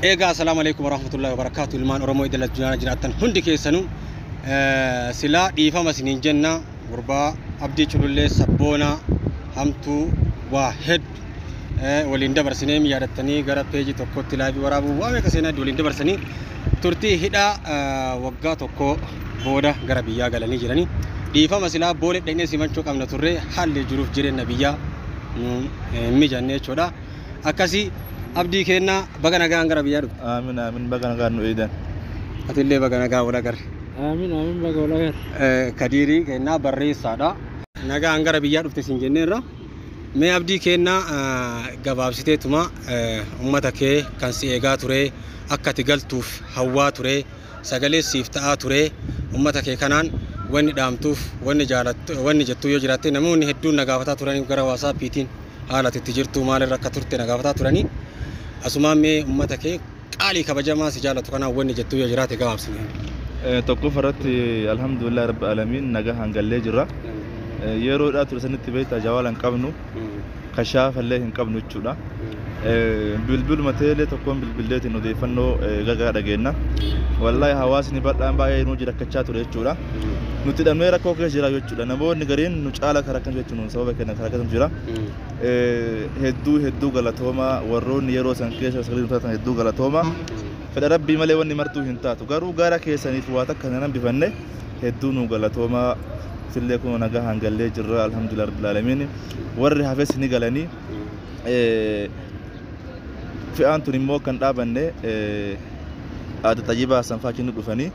Egaa assalaamu alaikum warahmatullahi wabarakatuh, ilmaan Oromoo idil addunyaa jiraattan hundi keessanuu, silaa dhiifama isiniin jenna. Gurbaa Abdii Culullee sabboonaa hamtuu waa hedduu waliin dabarsinee yaadattanii, gara peejii tokkotti live waraabuu waa meeqa seenaa waliin dabarsanii, turtii hidhaa waggaa tokko booda gara biyyaa galanii jiranii. Dhiifama, silaa boolee dhaqnee simachuu qabna turre, haalli jiruuf jireenya biyyaa nu hin mijanne jechuudha. Akkasii Abdii kennaa, baga nagaan gara biyyaa dhufte. Aamin aamin, baga nagaan nu eedan. Atillee baga nagaan wal agarre. Aamin aamin, baga wal agarre. Kadiirii kennaa barreessaadha. Nagaan gara biyyaa dhufte siin jenneerra. Mee Abdii kennaa, gabaabsiteetuma uummata kee kan si eegaa ture, akka ati galtuuf hawwaa ture, sagalee siif ta'aa ture, uummata kee kanaan wanni dhaamtuuf, wanni jaalattu, wanni jettu yoo jiraatte. Namoonni hedduun na gaafataa turanii, gara WhatsAppiitiin haala ati itti jirtu, maalirra akka turte na gaafataa turanii. Asumaan mee uummata kee qaalii kabajamaa si jaalatu kanaan wanni jettu yoo jiraate gabaabsine. Tokkoffaa irratti, alhamdulillah rabbi alamiin, nagaa hangallee jirra. Yeroodhaa ture sanitti beektaa, jawaala hin qabnu, kashaafallee hin qabnu jechuudha. Bilbiluma teelee tokkoon bilbilleetiin odeeffannoo gagaa dhageenna. Wallaahi hawaasni bal'aan baay'ee nu rakkachaa ture jechuudha. Nuti dhabnee rakkoo keessa jira jechuudha. Namoonni gariin nu caala kan rakkan jechuudha, sababa keenya kan rakkatan jira. Hedduu hedduu galatooma, warroonni yeroo san keessa sagalee nu taatan hedduu galatooma. Fedha rabbii malee wanni martuu hin taatu. Garuu gara keessaniif waa takka hin hambifanne, hedduu nu galatooma. Sillee kun nagaa hangallee jirra, alhamdulillah rabbil alamin. Warri hafes ni galanii. Fe'aan tun immoo kan dhaabanne aada xayyibaa sanfaa nu dhufanii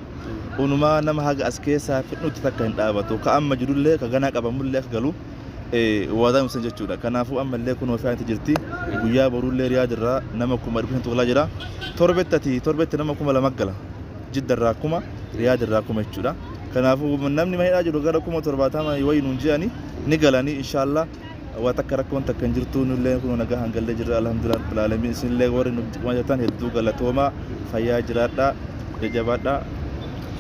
unumaa nama haga as keessaa fidhutti takka hin dhaabatu, ka amma jirullee ka ganaa qabamullee akka galu waadaa nuusan jechuudha. Kanaafuu ammallee kunoo fe'aan itti jirti. Guyyaa borullee Riyaad irraa nama 500,000 galaa jira. Torbetti ati torbetti nama 2,000 gala. Jidda irraa 1,000, Riyaad irraa 1,000 jechuudha. Kanaafuu namni mahidhaa jiru gara 70,000 wayi nuun je'ani ni galanii inshaallah. Waa takka rakkoon takka hin jirtu, nullee kun nagaa hangallee jirra, alhamdulillah rabbil alamin. Isinillee warri nu jirtan hedduu galatoomaa, fayyaa jiraadhaa, jajjabaadhaa,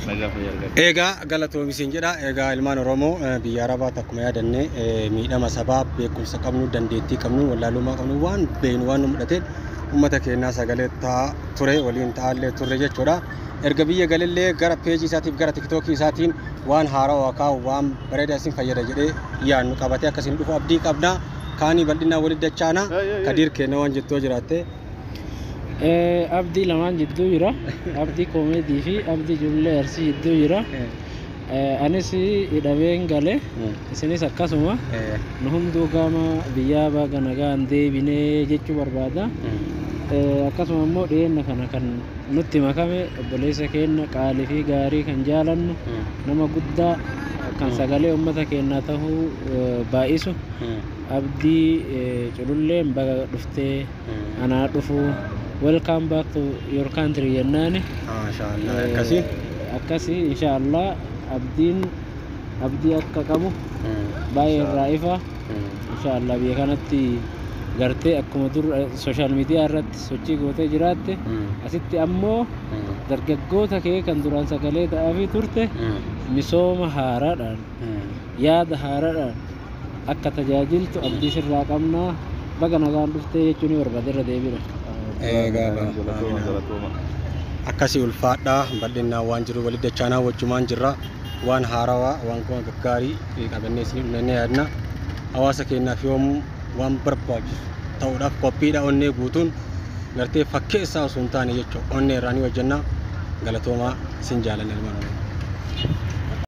nagaa fayyaa argadhaa. Egaa galatoomi jedha. Egaa ilmaan Oromoo biyya Arabaatti akkuma yaadanne, miidhama sabaa beekumsa qabnu, dandeettii qabnu, wallaalummaa qabnu, waan beeknu, waan nu mudhateen uummata keenyaa sagalee ta'aa ture, waliin ta'allee turre jechuudha. Erga biyya galillee gara peejii isaatiif gara TikTokii isaatiin waan haarawaa kaa'u, waan bareedaa isin fayyada jedhee yaadnu qabatee akkasiin dhufu abdii qabna. Kaanii bal'inaan walitti dachaana. Kadiir kenna waan jettoo jiraatte. Abdii lamaan jidduu jira. Abdii koomeedii fi Abdii ijoollee Arsii jidduu jira. Anis hidhameen gale. Isinis akkasuma. Nu hunduu gama biyyaa baga nagaan deebinee jechuu barbaada. Akkasuma immoo dhiyeenya kana kan nutti makame obboleessa keenya qaalii fi gaarii kan jaalannu, nama guddaa kan sagalee uummata keenyaa tahuu baay'isu, Abdii Cululleen baga dhuftee, anaa dhufu, welcome back to your country jennaani. Maashaallah, akkasii. Akkasii inshaallah, abdiin abdii akka qabu baay'ee irraa ifa. Inshaallah biyya kanatti gartee akkuma dur social media irratti sochii gootee jiraatte, asitti ammoo dargaggoota kee kan duraan sagalee ta'aafii turte misooma haaraadhaan, yaada haaraadhaan akka tajaajiltu abdii sirraa qabnaa, baga nagaan dhuftee jechuun ni barbaada irra deebiidha. Egaa Galatooma galatooma. Akkasii ulfaadhaa, bal'inaan waan jiru walitti dachaanaa, wajjumaan jirra, waan haarawaa, waan gaggaarii qabannee isin dhufnee yaadna. Hawaasa keenyaaf yoomuu waan barbaachisu ta'uudhaaf qophiidha, onnee guutuun gartee fakkeessaa osoo hin taane jechuudha, onnee irraa ni hojjenna. Galatoomaa, isin jaalanna ilmaan Oromoo.